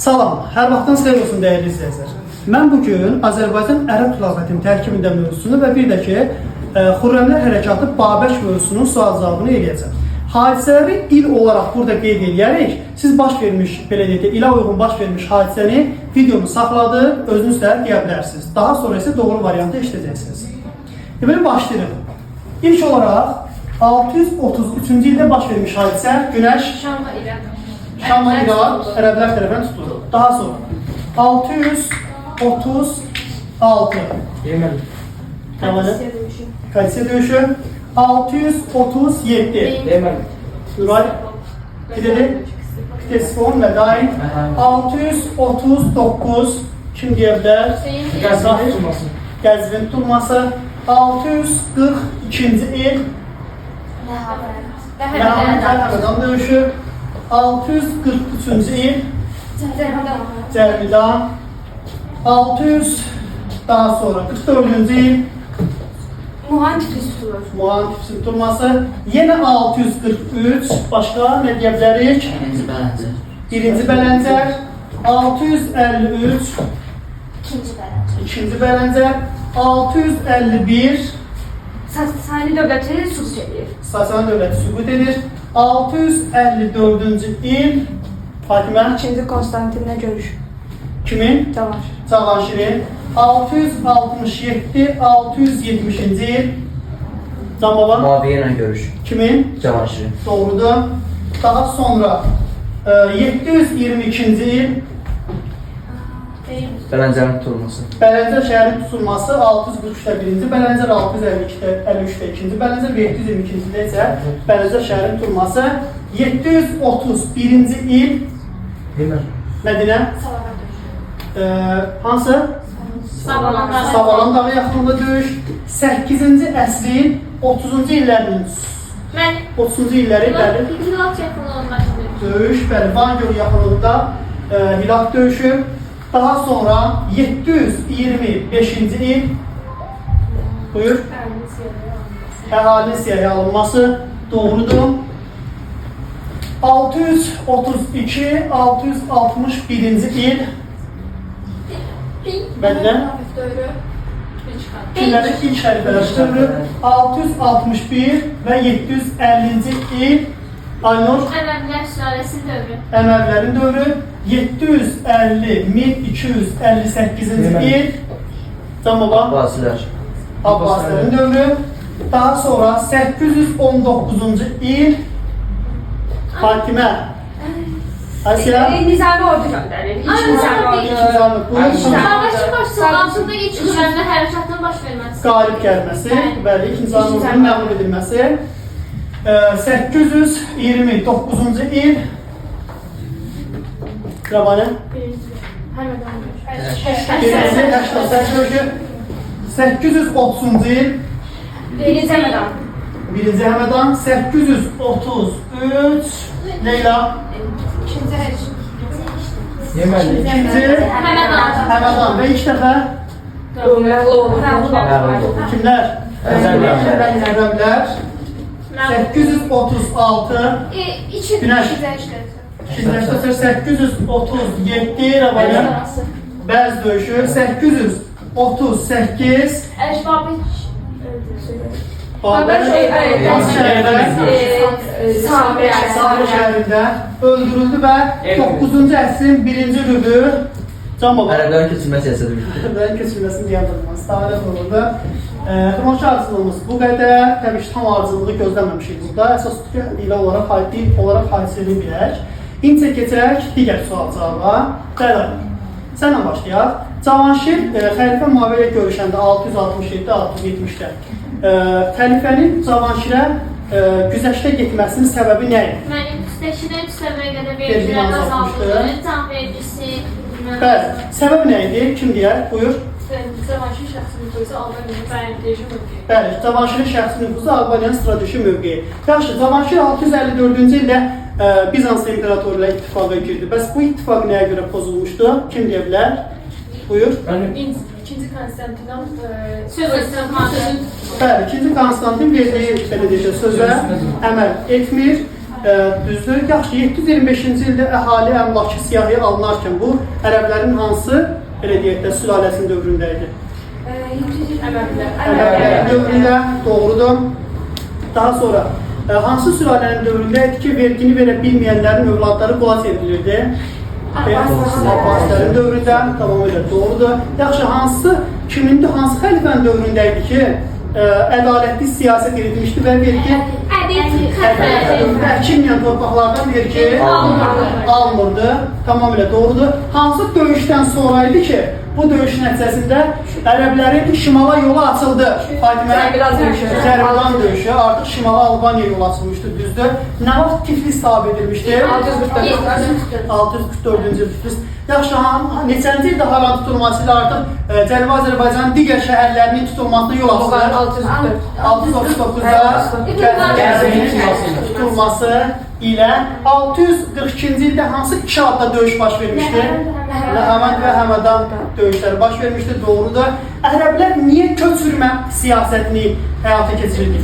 Salam, hər vaxtınız xeyir olsun dəyərli izləyicilər. Mən bu gün Azərbaycan Ərəb Xilafətinin tərkibində mövzusunu və bir də ki, Xürrəmlər Hərəkatı Babək mövzusunun sual-cavabını eləyəcəm. Hadisələri il olaraq burada qeyd eləyərək, siz baş vermiş, belə deyək də, ilə uyğun baş vermiş hadisəni videomu saxladıb, özünüz də deyə bilərsiniz. Daha sonra isə doğru variantı eşidəcəksiniz. Deməli, başlayırıq. İlk olaraq 633-cü ildə baş vermiş hadisə Günəş Şamla İraq. Şamla İraq ərəblər tərəfindən tutulur. Daha sonra 636 Yemen. Deməli, Kadisiyə döyüşü 637 Yemen. Nuray bir dedi Ktesifon və dair 639 kim deyə bilər? Qəzvin tutulması. Qəzvin tutulması 642-ci il Nəhəvənd Həmədan döyüşü 643-cü il Cərmidan 600 daha sonra 44-cü il Muhan Tiflis tutulur. Muğan Tiflisin tutulması yenə 643 başqa nə deyə bilərik? Birinci bələncər. Birinci Bələncər 653 İkinci bələncər. ikinci Bələncər 651 Sasani dövləti süqut edir. Sasani dövləti süqut edir. 654-cü il Fatimə İkinci Konstantinlə görüş. kimin? Cavanşir. Cavanşirin 667 670-ci il Can baba Muaviyə ilə görüş. kimin? Cavanşirin. Doğrudur. Daha sonra 722-ci il Bələncərin tutulması. Bələncər şəhərinin tutulması 643-də birinci Bələncər, 652-də 53-də ikinci Bələncər və 722-ci ildə isə Bələncər şəhərinin tutulması 731-ci il Yemen. Mədinə hansı? Savalan dağı yaxınlığında döyüş 8-ci əsrin 30-cu illərinin Mən 30-cu illəri bəli Hilat yaxınlığında döyüş, bəli Van gölü yaxınlığında Hilat döyüşü. Daha sonra 725-ci il buyur. Əhalinin siyahıya alınması doğrudur. 632 661-ci il Mədinə kimlərin ilk xəlifələr dövrü 661 və 750-ci il Aynur Əməvilər sülaləsinin dövrü. Əməvilərin dövrü 750 1258-ci il Can baba Abbasilər. Abbasilərin dövrü. Daha sonra 819-cu il Fatimə Asiya Nizami ordu göndərir. İlk Nizami ordu. Nizami buyur. Babəkin başçılığında ilk Xürrəmlər hərəkatının baş verməsi. Qalib gəlməsi, bəli, ilk Nizami ordunun məğlub edilməsi. 829-cu il Rəvanə Birinci 88 döyüşü 830-cu il Birinci Həmədan. Birinci Həmədan 833 Leyla Yemen. İkinci Həmədan. Həmədan və ilk dəfə Məğlub oldu. Məğlub oldu. kimlər? Xürrəmlər. Xürrəmlər 836 İki Günəş. İkinci 837 Rəvanə Bəz döyüşü 838 Əşbabək Babək hansı şəhərdə? Samir. Samir şəhərində öldürüldü və 9-cu əsrin birinci rübü Can baba Ərəblərin köçürmə siyasəti bitdi. Ərəblərin köçürməsini dayandırılması tamamilə doğrudur. Xronoloji ardıcıllığımız bu qədər. Təbii ki, tam ardıcıllığı gözləməmişik burada. Əsas odur ki, ilə olaraq, dil olaraq hadisəni bilək. İndi keçək digər sual-cavaba. Bəli, sənlə başlayaq. Cavanşir xəlifə Muaviyə ilə görüşəndə 667-670-də xəlifənin Cavanşirə güzəştə getməsinin səbəbi nə idi? Mənim üstəkidən üstəməyə qədər Vergini vergilər azaltmışdı. azaldılır. Can vergisi. Bəli, səbəb nə idi? Kim deyər? Buyur. Cavanşir şəxsi nüfuzu Almaniyanın strateji mövqeyi. Bəli, Cavanşirin şəxsi nüfuzu Albaniyanın strateji mövqeyi. Yaxşı, Cavanşir 654-cü ildə Bizans imperatoru ilə ittifaqa girdi. Bəs bu ittifaq nəyə görə pozulmuşdu? Kim deyə bilər? Buyur. İkinci Konstantinov Söz tutmadı. Bəli, ikinci Konstantin verdiyi belə deyək, sözə əməl etmir. Düzdür. Yaxşı, 725-ci ildə əhali əmlakı siyahıya alınarkən bu ərəblərin hansı, belə deyək də, sülaləsinin dövründə idi? Ərəblərin dövründə, doğrudur. Daha sonra hansı sülalənin dövründə idi ki, vergini verə bilməyənlərin övladları qula çevrilirdi? Abbasilərin dövründə, tamamilə doğrudur. Yaxşı, hansı xəlifənin dövründə idi ki, ədalətli siyasət yeritilmişdi və vergi əkilməyən torpaqlardan vergi almırdı. Tamamilə doğrudur. Hansı döyüşdən sonra idi ki, bu döyüş nəticəsində ərəblərin şimala yolu açıldı? Fatimə, Zərbilan döyüşü. Artıq şimala Albaniya yolu açılmışdı, düzdür. Nə vaxt Tiflis tabe edilmişdi? 644-cü il Tiflis. Yaxşı, neçənci ildə Haran tutulması ilə artıq Cənubi Azərbaycanın digər şəhərlərinin tutulmasına yol açıldı? 639-da Qəzvinin tutulması ilə 642-ci ildə hansı iki adda döyüş baş vermişdi? Nəhəvənd və Həmədan döyüşləri baş vermişdi, doğrudur. Ərəblər niyə köçürmə siyasətini həyata keçirirdi?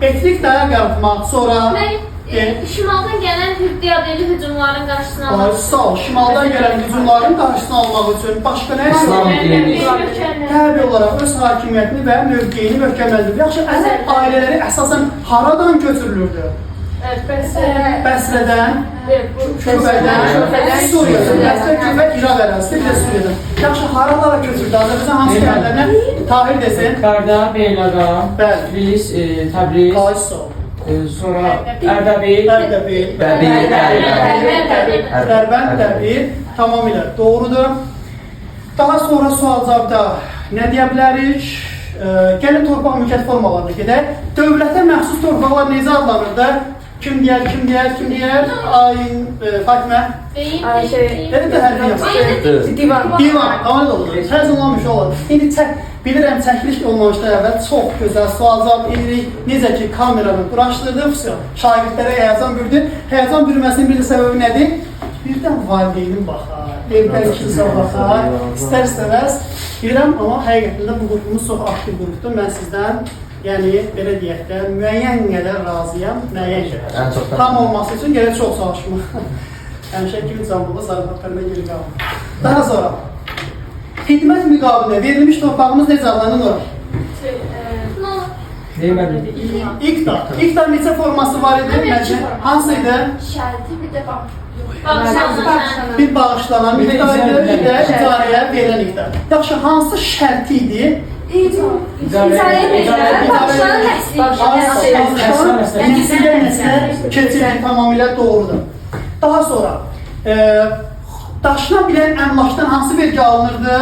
Etnik dayaq yaratmaq, sonra... Şimaldan gələn Hürdiyadeli hücumların qarşısını almaq üçün. Sağ ol, şimaldan gələn hücumların qarşısını almaq üçün başqa nə üçün? Təbii olaraq öz hakimiyyətini və mövqeyini möhkəmləndirir. Yaxşı, ərəb ailələri əsasən haradan köçürülürdü? Bəsrədən, Küfədən, Suriyadan. Bəsrə, Küfə, İraq ərazisi, bir də Suriyadan. Yaxşı, haralara köçürdü? Azərbaycan hansı şəhərlərinə? Tahir desin. Qarda, Beyləqan, Tiflis, Təbriz. Ay, sağ ol. Sonra Ərdəbil, Ərdəbil, Dərbənd, Dəbil, tamamilə doğrudur. Daha sonra sual-cavabda nə deyə bilərik? Gəlin torpaq mülkiyyət formalarına gedək. Dövlətə məxsus torpaqlar necə adlanırdı? Kim deyər, kim deyər, kim deyər? Ayn, Fatimə. Elə də hərfi yazır. Divan. Divan, tamamilə doğrudur. Fərz olmamış olur. İndi bilirəm, çəkiliş olmamışdan əvvəl çox gözəl sual-cavab edirik. Necə ki, kameranı quraşdırdıq, şagirdlərə həyəcan bürüdü. Həyəcan bürüməsinin bir də səbəbi nədir? Birdən valideynin baxar, evdən kimsə baxar, istər-istəməz. Bilirəm, amma həqiqətən də bu qrupumuz çox aktiv qrupdur. Mən sizdən, yəni, belə deyək də, müəyyən qədər razıyam, müəyyən qədər. Tam olması üçün gərək çox çalışmaq. Həmişə kimi canlılı zarafatlarına geri qalır. Daha sonra, xidmət müqabilində verilmiş torpağımız necə adlanır? İqta. İqta neçə forması var idi? Hansı idi? Şərti bir də bağışlanan. Bir bağışlanan iqta idi, bir də icarəyə verən iqta. Yaxşı, hansı şərti idi? İcarəyə verilən, bağışlanan nəsli. Nəsildən nəslə keçirdi, tamamilə doğrudur. Daha sonra, daşına bilən əmlakdan hansı vergi alınırdı?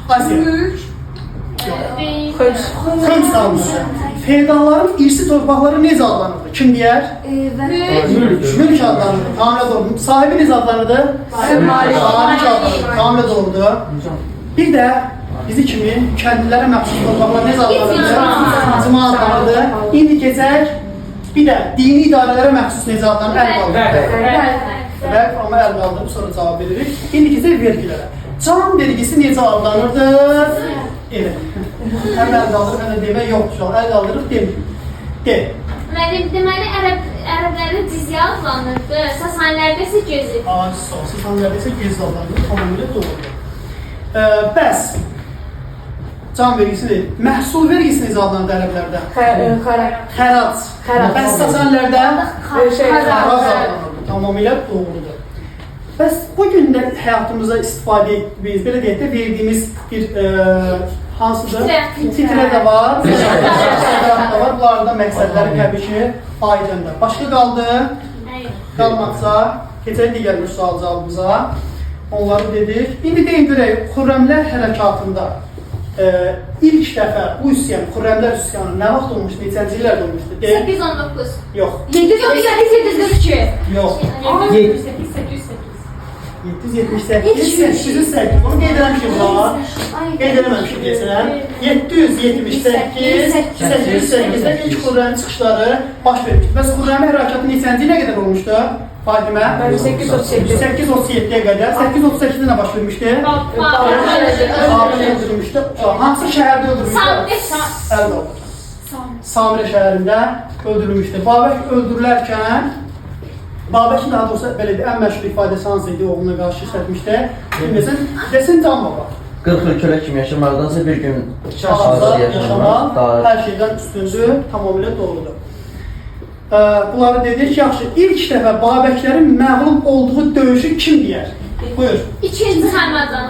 Asiya. Xöms alınırdı. Feodalların irsi torpaqları necə adlanırdı? Kim deyər? Mülk. Mülk adlanırdı. Tamamilə doğrudur. Sahibi necə adlanırdı? Malik adlanırdı. Tamamilə doğrudur. Bir də bizi kimi kəndlilərə məxsus torpaqlar necə adlanırdı? İcma adlanırdı. İndi keçək. Bir də dini idarələrə məxsus necə adlanır? Əl qaldırır. Vəqf, amma əl qaldırıb sonra cavab veririk. İndi keçək vergilərə. Can vergisi necə adlanırdı? Elə. Həm əl qaldırıb, həm də demək yoxdur. Əl qaldırıb demir. De. Deməli, ərəblərdə cizyə adlanırdı, Sasanilərdə isə gezi. Ay, sağ ol. Sasanilərdə isə gezi adlanırdı. Tamamilə doğrudur. Bəs, can vergisi deyil. Məhsul vergisi necə adlanırdı ərəblərdə? Xərac. Bəs Sasanilərdə? Xərac adlanırdı. Tamamilə doğrudur. Bəs bu gün də həyatımıza istifadə etdiyimiz, belə deyək də, verdiyimiz bir hansıdır? Titrə də var, sədaq da var. Bunların da məqsədləri təbii ki, aydındır. Başqa qaldı? Qalmaqsa, keçək digər bir sual cavabımıza. Onları dedik. İndi deyin görək, Xürrəmlər hərəkatında ilk dəfə bu üsyan, Xürrəmlər üsyanı nə vaxt olmuşdu, neçənci illərdə olmuşdu? 819. Yox. 778, Yox. 778, 808. 778, 808. Bunu qeyd eləmişim daha. Qeyd eləməmişim deyəsən. 778, 808-də ilk Xürrəmin çıxışları baş vermişdi. Bəs Xürrəmi hərəkatı neçənci ilə qədər olmuşdu? Fatimə? 837. 837-yə qədər. 838-də nə baş vermişdi? Babək öldürmüşdü. Hansı şəhərdə öldürmüşdü? Samir. Əl qaldır. Samirə şəhərində öldürülmüşdür. Babək öldürülərkən Babəkin daha doğrusu belə deyək, ən məşhur ifadəsi hansı idi, oğluna qarşı işlətmişdi. Kim desin? Desin Can baba. 40 il kölə kimi yaşamaqdansa bir gün Azad azad yaşamaq daha hər şeydən üstündür, tamamilə doğrudur. Bunları dedik, yaxşı. İlk dəfə Babəklərin məğlub olduğu döyüşü kim deyər? Buyur. İkinci Həmədan.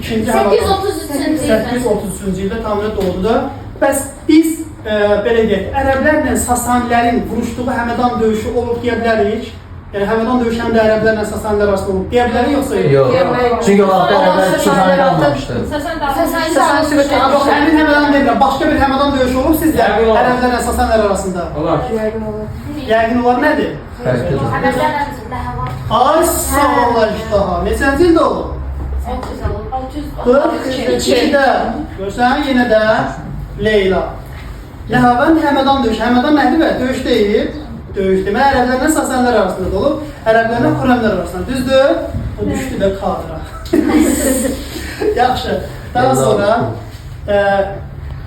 İkinci Həmədan. 833-cü ildə. 833-cü ildə tamamilə doğrudur. Bəs biz belə deyək, ərəblərlə Sasanilərin vuruşduğu Həmədan döyüşü olub deyə bilərik. Yəni Həmədan döyüşü həm də ərəblərlə Sasanilər arasında olub deyə bilərik yoxsa yox? Yox. Çünki o vaxtda ərəblər Sasani qalmamışdı. Sasani sübut Yox, həmin Həmədan demirəm. Başqa bir Həmədan döyüşü olub sizdə Yəqin olar. ərəblərlə Sasanilər arasında. Olar. Yəqin olar. Yəqin olar nədir? Fərqlidir. Ay sağ ol əjdaha. Neçənci ildə olub? 42-də. Görsən, yenə də Leyla. Nəhəvənd Həmədan döyüşü. Həmədan nədir və? Döyüş deyil. Döyüş demək ərəblərlə Sasanilər arasında da olub. Ərəblərlə Xürrəmlər arasında. Düzdür? O düşdü də kadra. Yaxşı. Daha sonra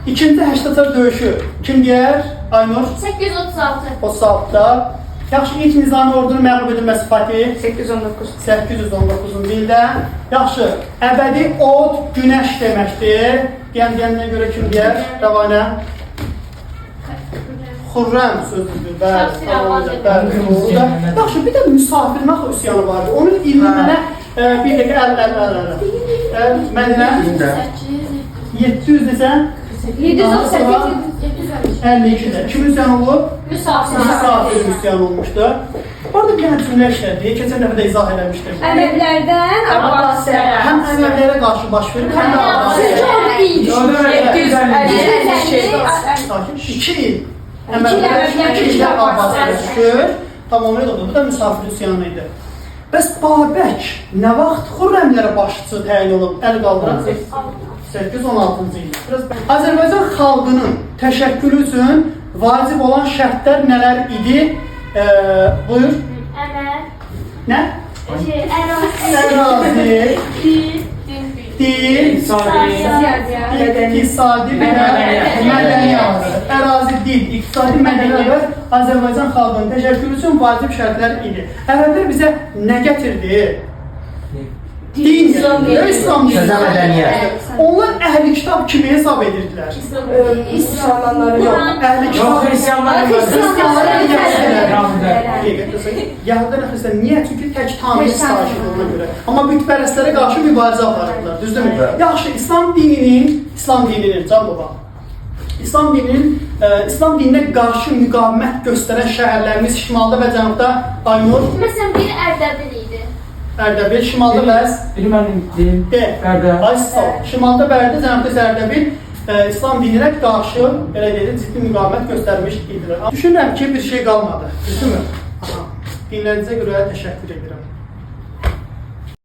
ikinci Həştətar döyüşü kim deyər? Aynur. 836. 36-da. Yaxşı, ilk nizami ordunun məğlub edilməsi Fatih. 819. 819-cu ildə. Yaxşı, əbədi od, günəş deməkdir. Deyən-deyəndən görə kim deyər? Rəvanə. Xürrəm sözüdür. Bəli, tamamilə, bəli, doğrudur. Yaxşı, bir də müsafirnaq axı üsyanı vardı. Onun ilini mənə bir dəqiqə əl. Mədinə 700 neçə? 738. 52-də. Kim üsyan olub? Müsafir. Müsafir üsyan olmuşdu. Orada bir dənə cümlə işlədi. Keçən dəfə də izah eləmişdim. Əməvlərdən Abbasilərə. Həm əməvlərə qarşı baş verib, həm də Çünki Abbasilərə. orada iyi düşmüş. 750. Sakin. 2 il. Əməvlərə düşür, 2 il də Abbasilərə düşür. Tamamilə doğrudur. Bu da müsafir üsyanı idi. Bəs Babək nə vaxt Xürrəmlərə başçı təyin olub? Əl qaldıran 816-cı ildə. Biraz Azərbaycan xalqının təşəkkülü üçün vacib olan şərtlər nələr idi? Buyur. Əməl. Nə? Ərazi. Ərazi, Dil. dil, İqtisadi. iqtisadi və mədəni hazır. Ərazi, dil, iqtisadi, mədəni hazır Azərbaycan xalqının təşəkkülü üçün vacib şərtlər idi. Ərəblər bizə nə gətirdi? Din gətirdi. İslam dini. Təzə mədəniyyət. Onlar əhli kitab kimi hesab edirdilər. Müsəlmanları. Yox, əhli Yox, kitab. xristianlar. Xristianlar Rafidlər. Yəhudilər xristian. Niyə? Çünki tək tanrı sitayiş olduğuna görə. Amma bütpərəstlərə qarşı mübarizə aparırdılar. Düzdürmü? Yaxşı, İslam dininin, can baba. İslam dininə qarşı müqavimət göstərən şəhərlərimiz şimalda və cənubda Aynur, Məsələn, biri Ərdəbil idi. Ərdəbil, şimalda bəs Biri mənim deyim. De. Bərdə. Ay sağ ol. Şimalda Bərdə, cənubda isə Ərdəbil İslam dininə qarşı belə deyək, ciddi müqavimət göstərmiş idilər. Düşünürəm ki, bir şey qalmadı. Düzdürmü? Aha. Dinlədiyinizə görə təşəkkür edirəm.